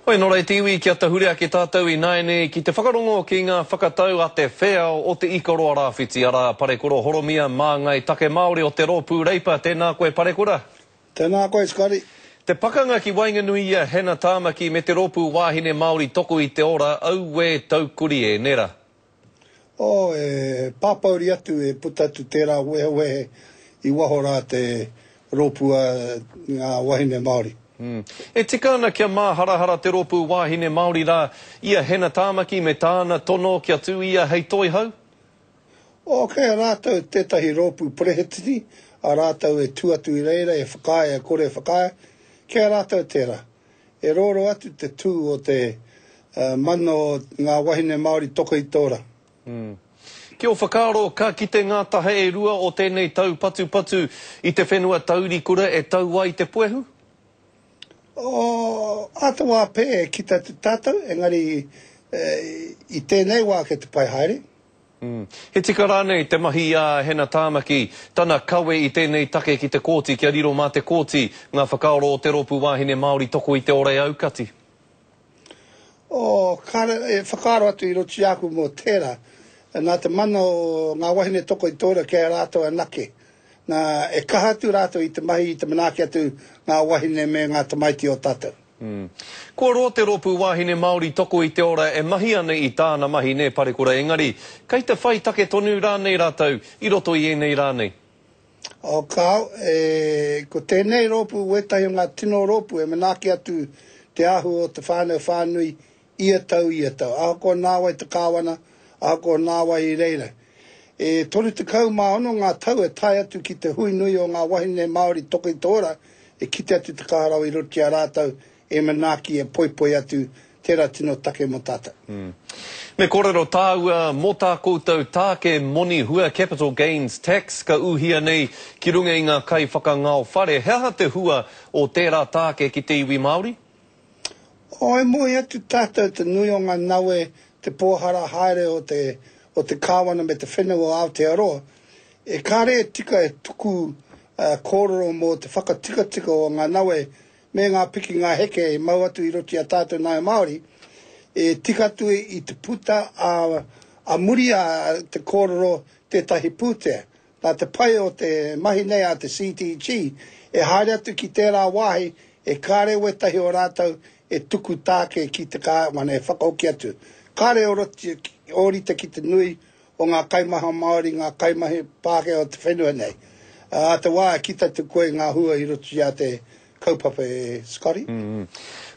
Hoi nō reira te iwi kia tahuri ake tātou ināianei ki te whakarongo ki ngā whakatau a te wheao o Te Ikaroa Rāwhiti, arā, Parekura Horomia, māngai take Māori o te Rōpū Reipa. Tēnā koe Parekura. Tēnā koe Scotty. Te pakanga ki waenganui i a Hannah Tāmaki me te Rōpū Wāhine Māori Toko i te Ora, auē taukuri e, nē rā? Oh, e pāpouri atu e puta atu tērā wehewehe i waho rā te rōpū a ngā wahine Māori. E tika ana kia māharahara te rōpū wāhine Māori rā i a Hena Tāmaki me tāna tono kia tū ia hei toihau? Oh, kei a rātou tētahi rōpū perehetini a rātou e tū atu i reira e whakaae e kore e whakaae, kei a rātou tērā. E rōrō atu te tū o te mana o ngā wahine Māori toko i te ora. Ki ō whakaaro, ka kite ngā taha e rua o tēnei taupatupatu i te whenua taurikura e tau ai te puehu? Oh, ā te wā pē e kite atu tātou, engari i tēnei wā kei te pai haere. He tika rānei te mahi a Hena Tāmaki, tana kawe i tēnei take ki te kōti kia riro mā te kōti ngā whakaaro o te Rōpū Wāhine Māori Toko i te Ora e aukati? Oh, kāre e whakaaro atu i roto i a aku mō tērā. Nā te mana o ngā wahine toko i te ora kei a rātou anake. Nā, e kaha atu rātou i te mahi i te manaaki atu ngā wahine me ngā tamaiti o tātou. Kua roa te Rōpū Wāhine Māori Toko i te Ora e mahi ana i tāna mahi nē Parekura engari, kei te whai take tonu rānei rātou i roto i ēnei rā nei? Oh, kāo, e, ko tēnei rōpū wētahi o ngā tino rōpū e manaaki atu te āhua o te whānau whānui ia tau, ia tau, ahakoa nāwai te kāwana, ahakoa nāwai i reira. E 36 ngā tau e tae atu ki te hui nui o ngā wahine Māori toko i te ora, e kite atu te kaha rawa i roto i a rātou e manaaki, e poipoi atu, tērā tino take mō tātou. Me kōrero tāua mō tā koutou tāke moni hua, capital gains tax, ka ūhia nei ki runga i ngā kaiwhakangao whare. He aha te hua o tērā tāke ki te iwi Māori? Oh, e moe atu tātou te nui o ngā nawe, te pōhara haere o te, o te kāwana me te whenua o Aotearoa, e kāre e tika e tuku kōrero mō te whakatikatika o ngā nawe me ngā piki ngā heke e mau atu i roto i a tātou nāi Māori, e tika atu i te puta a, a muri a te kōrero tētahi pūtea. Nā te pai o te mahi nei a te CTG, e haere atu ki tērā wāhi e kāre wētahi o rātou e tuku tāke ki te kāwana e whakahoki atu. Kāre ōrite ki te nui o ngā kaimaha Māori, ngā kaimahi Pākehā o te whenua nei. Ā te wā e kite atu koe i ngā hua i roto i a te kaupapa e Scotty.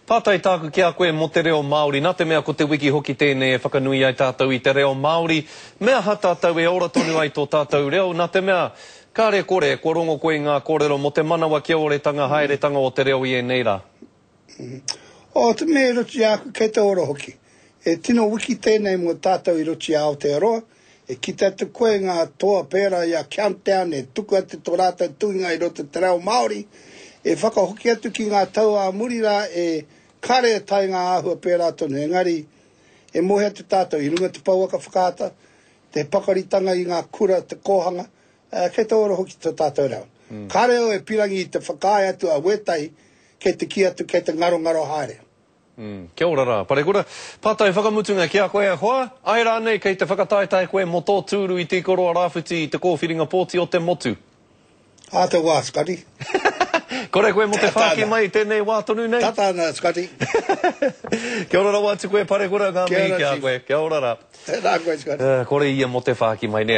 Pātai tāku ki a koe mō te reo Māori, nā te mea ko te wiki hoki tēnei e whakanui ai tātou i te reo Māori, me aha tātou e ora tonu ai tō tātou reo, nā te mea, kāre kore, kua rongo koe i ngā kōrero mō te manawa kioretanga haeretanga o te reo i ēnei rā. Oh, te mea i roto i a aku kei te ora hoki. E tino wiki tēnei mō tātou i roto i a Aotearoa, E kite atu koe ngā toa pērā i a Countdown e tuku atu tō rātou tuhinga i roto i te reo Māori, e whakahoki atu ki ngā tau ā muri rā e kare e tae ngā āhua pērā tonu. Engari, e moe atu tātou i runga te pouaka whakaata, te pakaritanga i ngā kura, te kōhanga, kei te ora hoki tō tātou reo. Kāre au e pirangi i te whakaae atu a wētahi kei te kī atu kei te ngarongaro haere. Kia ora rā, Parekura. Pātai whakamutunga ki a koe e hoa, āe rānei kei te whakataetae koe mō tō tūru i Te Ikaroa Rāwhiti i te kōwhiringa pōti o te motu? Ā te wā, Scotty. Kore koe mō te whāki mai i tēnei wā tonu nei? Tata ana, Scotty. Kia ora rawa atu koe, Parekura, ngā mihi ki a koe. Kia ora rā. Tēnā koe, Scotty. Kore ia mō te whāki mai nei.